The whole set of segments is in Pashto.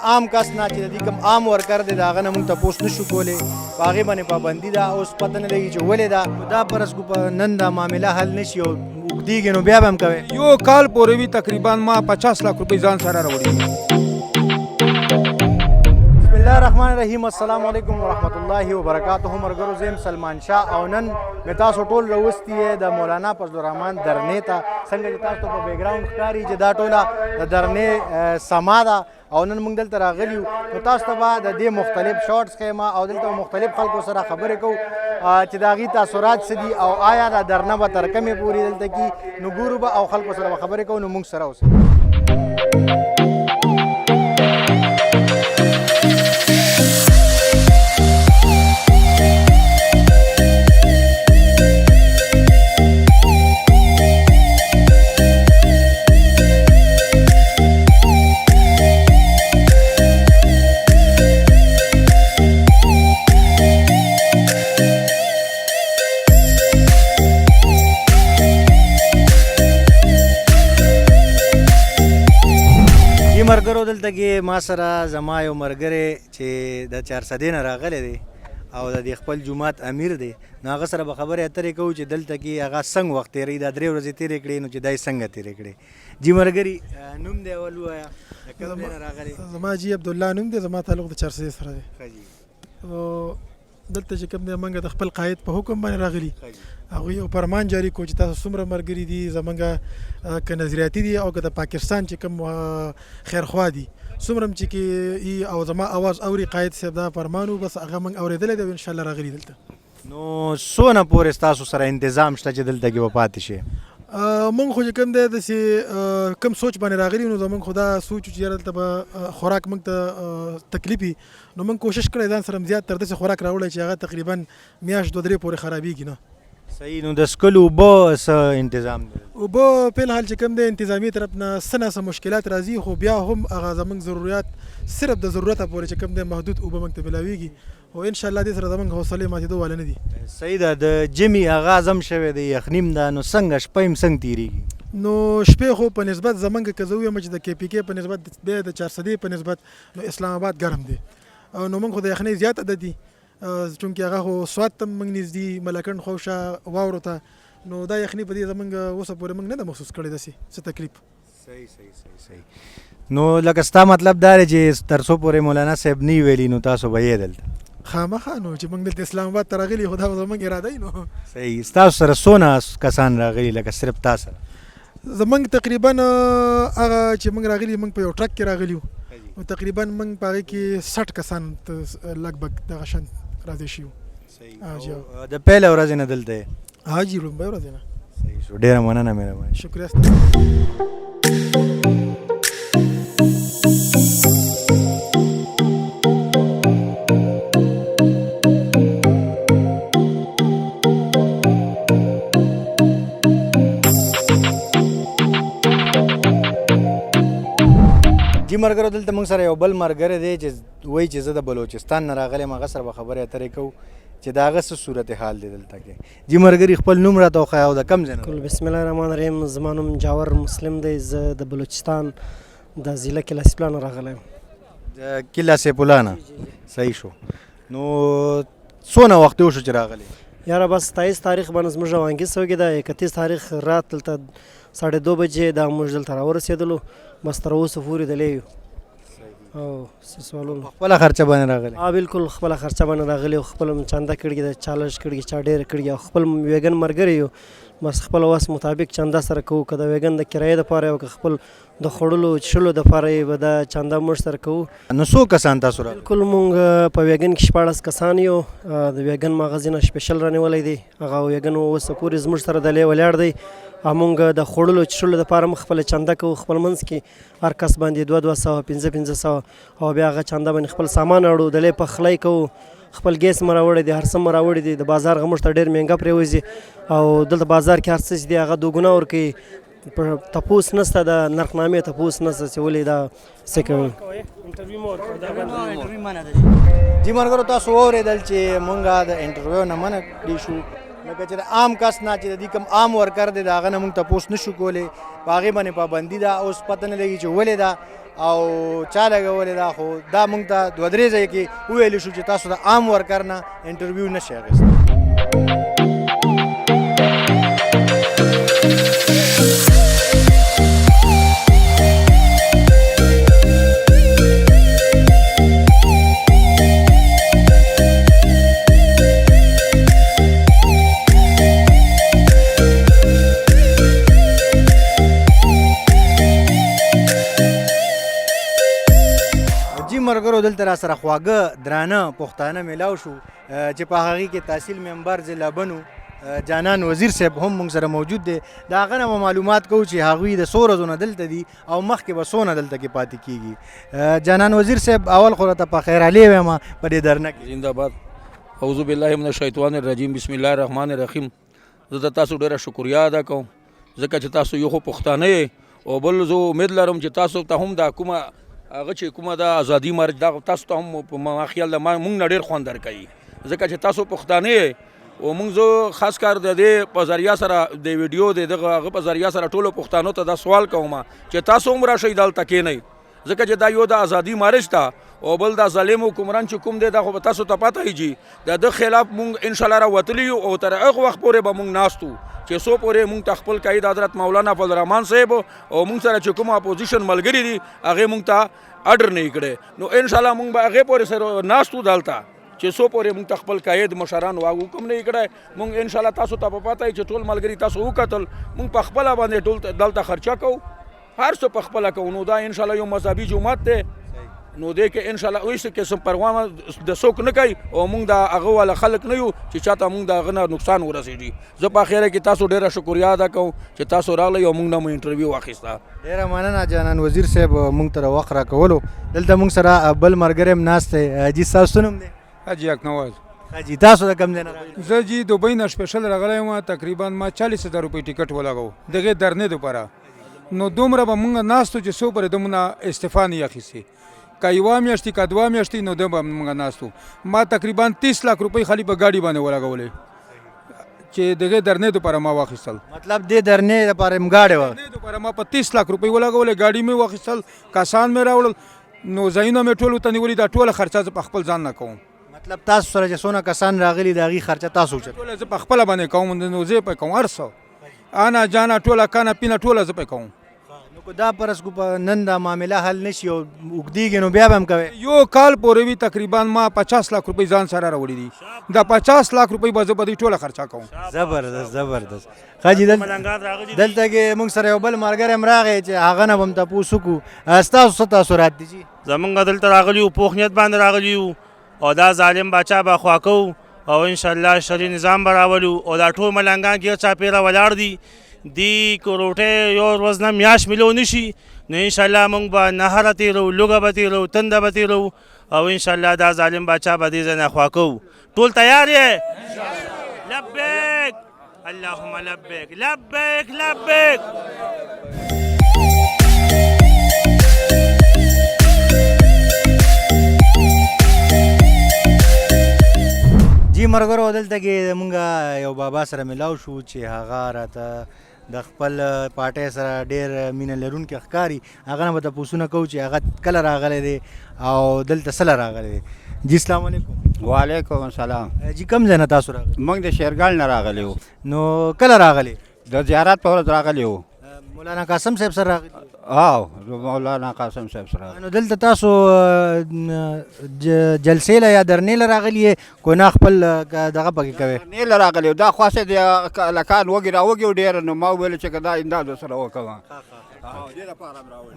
عام کس نه چې د دې کوم عام ورکر دی د هغه نه موږ تپوس نه شو کولی، په هغې باندې پابندي ده. اوس پته نه لګي چې ولې ده. دا فرض کو په نن دا معامله حل نه شي او اوږدېږي نو بیا به هم کوې؟ یو کال پورې وي تقریبا ما 50 لاک روپۍ ځان سره راوړي. بسم الله الرحمن الرحیم، السلام علیکم ورحمت الله وبرکاته. مرګرو، زم سلمان شاه او نن مې تاسو ټول راوستي د مولانا فضل الرحمن درنې ته. څنګه چې تاسو په بیکګراوند ښکاري چې دا ټوله د درنې سما ده او نن موږ دلته راغلي یو، نو تاسو ته به د دې مختلف شارټس ښیم او دلته مختلف خلکو سره خبرې کوو چې د هغې تاثرات څه دي او آیا دا درنه به تر کومې پورې دلته کي. نو ګورو به او خلکو سره به خبرې کوو، نو موږ سره اوسئ. جی مرګرو، دلته کې ما سره زما یو مرګری چې د چارسدې نه راغلی دی او د دې خپل جومات امیر دی، نو هغه سره به خبرې اترې کوو چې دلته کې هغه څنګه وخت تېروي. دا 3 ورځې تېرې کړې نو چې دا یې څنګه تېرې کړې. جی مرګري، نوم دی اول ووایه، د کوم ځای نه راغلی؟ زما جی عبدالله نوم دی، زما تعلق د چارسدې سره دی. ښه جي. نو دلته چې کوم دی موږ د خپل قاید په حکم باندې راغلي. هغوی یو فرمان جاري کو چې تاسو څومره مرګري دي زمونږ، که نظریاتي دي او که د پاکستان چې کوم خیرخوا دي، څومره هم چې کې او زما اواز اوري، قاید صاحب دا فرمان و، بس هغه موږ اورېدلی دی او انشاءالله راغلي دلته. نو څونه پورې ستاسو سره انتظام شته چې دلته کې به پاتې شي؟ مونږ خو چې کوم دی داسې کوم سوچ باندې راغلي، نو زمونږ خو دا سوچ چې یاره دلته به خوراک موږ ته تکلیف وي، نو موږ کوشش کړی ځان سره زیات تر داسې خوراک راوړی چې هغه تقریبا میاشت دوه درې پورې خرابېږي نه. صحیح. نو د څښلو اوبه څه انتظام دی؟ اوبه په الحال چې کوم دی انتظامیې طرف نه څه نا څه مشکلات راځي، خو بیا هم هغه زمونږ ضروریات صرف د ضرورته پورې چې کوم دی محدود اوبه موږ ته ملاویږي، خو انشاءالله دې سره زمونږ حوصلې ماتېدو والا نه دي. صحیح ده. د ژمي اغاز هم شوی دی، یخني هم ده، نو څنګه شپه هم څنګه تېرېږي؟ نو شپې خو په نسبت زمونږ که زه ووایم چې د کې پي کې په نسبت بیا د چارسدې په نسبت نو اسلام آباد ګرم دی، نو موږ خو د یخنۍ زیات عادت دي، چونکې هغه خو سوات ته موږ نږدې، ملکنډ خوشا واورو ته، نو دا یخني په دې زمونږ اوسه پورې موږ نه ده محسوس کړې داسې څه تکلیف. صحیح صحیح صحیح صحیح. نو لکه ستا مطلب دا دی چې تر څو پورې مولانا صاحب نه ویلي نو تاسو به یې دلته؟ خامخا، نو چې موږ دلته اسلام آباد ته راغلي خو دا به زموږ اراده وي نو. صحیح. ستاسو سره څونه کسان راغلي لکه صرف تا سره؟ زموږ تقریبا هغه چې موږ راغلي، موږ په یو ټرک کې راغلي یو، نو تقریبا موږ په هغې کې 60 کسان لږ بګ دغه شان راځي شي. د پیل ورځې نه دلته؟ ها جی، لومړۍ ورځې نه. صحیح شو، ډېره مننه، مهرباني. شکریه ستاسو. جی مرګرو، دلته موږ سره یو بل مرګری دی چې وایي چې زه د بلوچستان نه راغلی یم، هغه سره به خبرې اترې کوو چې د هغه څه صورتحال دی دلته کې. جی مرګري، خپل نوم راته وښایه او د کوم ځای نه؟ بسم الله الرحمن الرحیم، زما نوم جاور مسلم دی، زه د بلوچستان د ضلع قلعه سیف الله نه راغلی یم. د قلعه سیف الله نه، صحیح شو. نو څونه وخت وشو چې راغلی؟ یاره بس 27 تاریخ باندې زموږ روانګي سوګې ده، 31 تاریخ رات دلته 2:30 بجې دا موږ دلته راورسېدلو، بس تر اوسه پورې دلې یو او څه سوالونه. خپله خرچه باندې راغلی؟ ها بالکل، خپله خرچه باندې راغلی او خپل هم چنده کړي ده، چا لږ کړي، چا ډېره کړي، او خپل ویګن مرګري یو، بس خپل وس مطابق چنده سره کوو، که د ویګن د کرایې دپاره او که خپل د خوړلو چښلو دپاره یې به دا چنده موږ سره کوو. نو څو کسان تاسو راغلي؟ بالکل، موږ په ویګن کې 16 کسان یو. د ویګن مغازې نه سپیشل رانیولی دی، هغه ویګن اوسه پورې زموږ سره دلې ولاړ دی، او موږ د خوړلو چښلو دپاره موږ خپله چنده کوو، خپل منځ کې هر کس باندې 200، 500، او بیا هغه چنده باندې خپل سامان اړو، دلې پخلی کوو، خپل ګیس مو راوړی دی، هر څه مو راوړي دي. د بازار هغه موږ ته ډېر مهنګه پرېوځي، او دلته بازار کې هر څه چې دی هغه دوګونه ورکوي، تپوس نشته، د نرخنامې تپوس نشته چې ولې دا څه کوي. جی مرګرو، تاسو واورېدل چې مونږ د انټرویو نه منع کړی شو، لکه چې د عام کس نه چې د دې کوم عام ورکر دی د هغه نه مونږ تپوس نه شو کولی، په هغې باندې پابندي ده. اوس پته نه لګي چې ولې ده. او چا لګولې ده. خو دا موږ ته دوه درې ځای کې وویل شو چې تاسو د عام ورکر نه انټرویو نه شئ اخیستی. جی مرګرو، دلته را سره خواږه درانه پښتانه میلاو شو چې په هغې کې تحصیل ممبر ضلع بنو جانان وزیر صاحب هم موږ سره موجود دی. د هغه نه به معلومات کوو چې هغوی د څو ورځو نه دلته دي او مخکې به څونه دلته کې پاتې کیږي. جانان وزیر صاحب، اول خو راته په خیر علی وایم په دې درنه کې. زنده باد. اعوذ بالله من الشیطان الرجیم، بسم الله الرحمن الرحیم. زه د تاسو ډیره شکریا ادا کوم، ځکه چې تاسو یو خو پښتانه یې او بل زه امید لرم چې تاسو ته هم دا کومه هغه چې کومه دا ازادي مارچ دا تاسو ته هم په ما خیال ده ما مونږ نه ډېر خوند درکوي، ځکه چې تاسو پښتانه یې. او مونږ زه خاص کار د دې په ذریعه سره د ویډیو د دغه هغه په ذریعه سره ټولو پښتانو ته دا سوال کوم چې تاسو هم راشئ دلته کښېنئ، ځکه چې دا یو د ازادي مارچ ده او بل دا ظالم حکمران چې کوم دی دا خو به تاسو ته پته وي چې د ده خلاف مونږ انشاءالله راوتلي یو او تر هغه وخت پورې به مونږ ناست وو چې څو پورې مونږ ته خپل قاید حضرت مولانا فضل الرحمن صاحب او مونږ سره چې کوم اپوزیشن ملګري دي هغې مونږ ته اډر نه کړی. نو انشاءالله مونږ به هغې پورې سره ناست وو دلته چې څو پورې مونږ ته خپل قاید مشران او حکم نه کړی. مونږ انشاءالله تاسو ته په پته چې ټول ملګري تاسو وکتل، مونږ په خپله باندې ټول دلته خرچه کوو، هر څه په خپله کوو. نو دا انشاءالله یو مذهبي جومات دی، نو دې کې انشاءالله هیڅ قسم پروا د څوک نه کوي او مونږ د هغه والا خلک نه یو چې چاته مونږ د هغه نه نقصان ورسېږي. زه په اخره کې تاسو ډېره شکریا ادا کوم چې تاسو راغلئ او مونږ نه مو انټرویو واخیسته. ډېره مننه جانان وزیر صاحب مونږ ته وخت راکولو. دلته مونږ سره بل ملګری هم ناست دی. جي ستاسو څه نوم دی؟ حاجي حق نواز. حاجي، تاسو د کوم ځای نه راغلي؟ زه جی دوبۍ نه سپیشل راغلی یم. تقریبا ما 40,000 روپۍ ټیکټ ولګاو دغې درنې دپاره. نو دومره به مونږ ناست وو چې څو پورې ده مونږ استعفا نه اخیستې، که یوه میاشتې که دوه میاشتې، نو ده به مونږ ناست وو. ما تقریبا 30 لاک روپۍ خالي په ګاډي باندې ولګولې چې دغې درنې دپاره ما واخیستل. مطلب دې درنې دپاره هم ګاډی وه؟ درنې دپاره ما په 30 لاک روپۍ ولګولې، ګاډي مې واخیستل، کسان مې راوړل، نو ځایونه مې ټول ورته نیولي. دا ټوله خرچه زه په خپل ځان نه کوم. مطلب تاسو سره چې څونه کسان راغلي د هغې خرچه تاسو اوچت؟ ټوله زه په خپله باندې کوم، نو زه پې کوم هر څه، انا جانا ټوله کانه پینه ټوله زه پې کوم. نو که دا فرض کو په نن دا معامله حل نه شي او اوږدېږي نو بیا به هم کوې؟ یو کال پورې وي تقریبا ما 50 لاک روپۍ ځان سره راوړي دي، دا 50 لاک روپۍ به زه په دې ټوله خرچه کوم. زبردست زبردست. ښه جي، دلته کې موږ سره یو بل ملګری هم راغی چې هغه نه به هم تپوس وکړو. ستاسو څه تاثرات دي جي؟ زمونږ دلته راغلي یو، پوخ نیت باندې راغلي یو او دا ظالم باچا به خوا کوو او انشاءالله شرعي نظام به راولو. او دا ټول ملنګان ګیر چاپېره ولاړ دي، دي که روټۍ یو ورځ نه میاشت میلو نه شي نو انشاءالله موږ به نهره تېرو، لوږه به تېرو، تنده به تېرو او انشاءالله دا ظالم باچا به دې ځای نه خوا کوو. ټول تیار یې؟ لبیک اللهم لبیک لبیک لبیک. جی مرګرو، دلته کې مونږ یو بابا سره ملاو شو چې هغه راته د خپل پارټۍ سره ډېر مینه لرونکی ښکاري. هغه نه به تپوسونه کوو چې هغه کله راغلی دی او دلته څه له راغلی دی. جی السلام علیکم. وعلیکم السلام. جی کوم ځای نه تاسو راغلي؟ موږ د شیرګل نه راغلي وو. نو کله راغلي؟ د زیارت په ورځ راغلي وو. مولانا قاسم صاحب سره راغلي؟ او مولانا قاسم صاحب سره. نو دلته تاسو جلسې له یا درنې له راغلي یې که نه خپل دغه پکې کوې؟ درنې له راغلي یو. دا خاصه د هلکان وږي راوږي وو ډېر، نو ما وویل چې که دا انداز ورسره وکړم.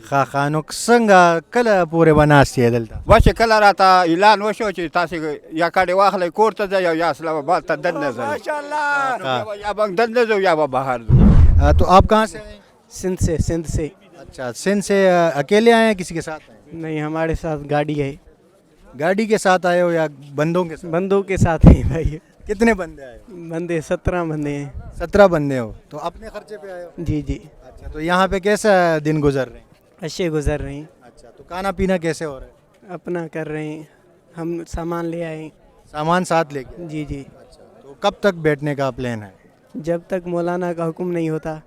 ښه ښه. نو څنګه کله پورې به ناست یې دلته؟ بس چې کله راته اعلان وشو چې تاسې یا کډې واخلئ کور ته ځئ او یا اسلام آباد ته دننه ځئ، یا به دننه ځو یا به بهر ځو. تو آپ کہاں سے آئے؟ سندھ سے. سندھ سے. اچھا، سندھ سے اکیلے آئے ہیں کسی کے ساتھ آئے؟ نہیں، ہمارے ساتھ گاڑی ہے. گاڑی کے ساتھ آئے ہو یا بندوں کے ساتھ؟ بندوں کے ساتھ ہی بھائی. کتنے بندے آئے ہو؟ بندے 17 بندے ہیں. 17 بندے ہو، تو اپنے خرچے پہ آئے ہو؟ جی جی. اچھا، تو یہاں پہ کیسا دن گزر رہے ہیں؟ اچھے گزر رہے ہیں. اچھا، تو کھانا پینا کیسے ہو رہا ہے؟ اپنا کر رہے ہیں، ہم سامان لے آئے. سامان ساتھ لے کے؟ جی جی. اچھا، تو کب تک بیٹھنے کا پلان ہے؟ جب تک مولانا کا حکم نہیں ہوتا.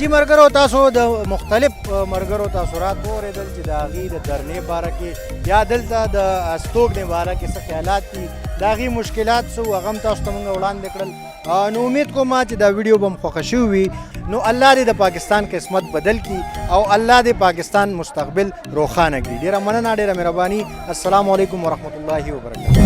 جی مرګرو، تاسو د مختلف مرګرو تاثرات واورېدل چې د هغې د درنې باره کې یا دلته د استوګنې باره کې څه خیالات دي، د هغې مشکلات څه وو، هغه هم تاسو ته موږ وړاندې کړل. نو امید کوم چې دا ویډیو به مو خوښه شوې وي. نو الله دې د پاکستان قسمت بدل کړي او الله دې پاکستان مستقبل روښانه کړي. ډیره مننه، ډیره مهرباني. السلام علیکم ورحمت الله وبرکاته.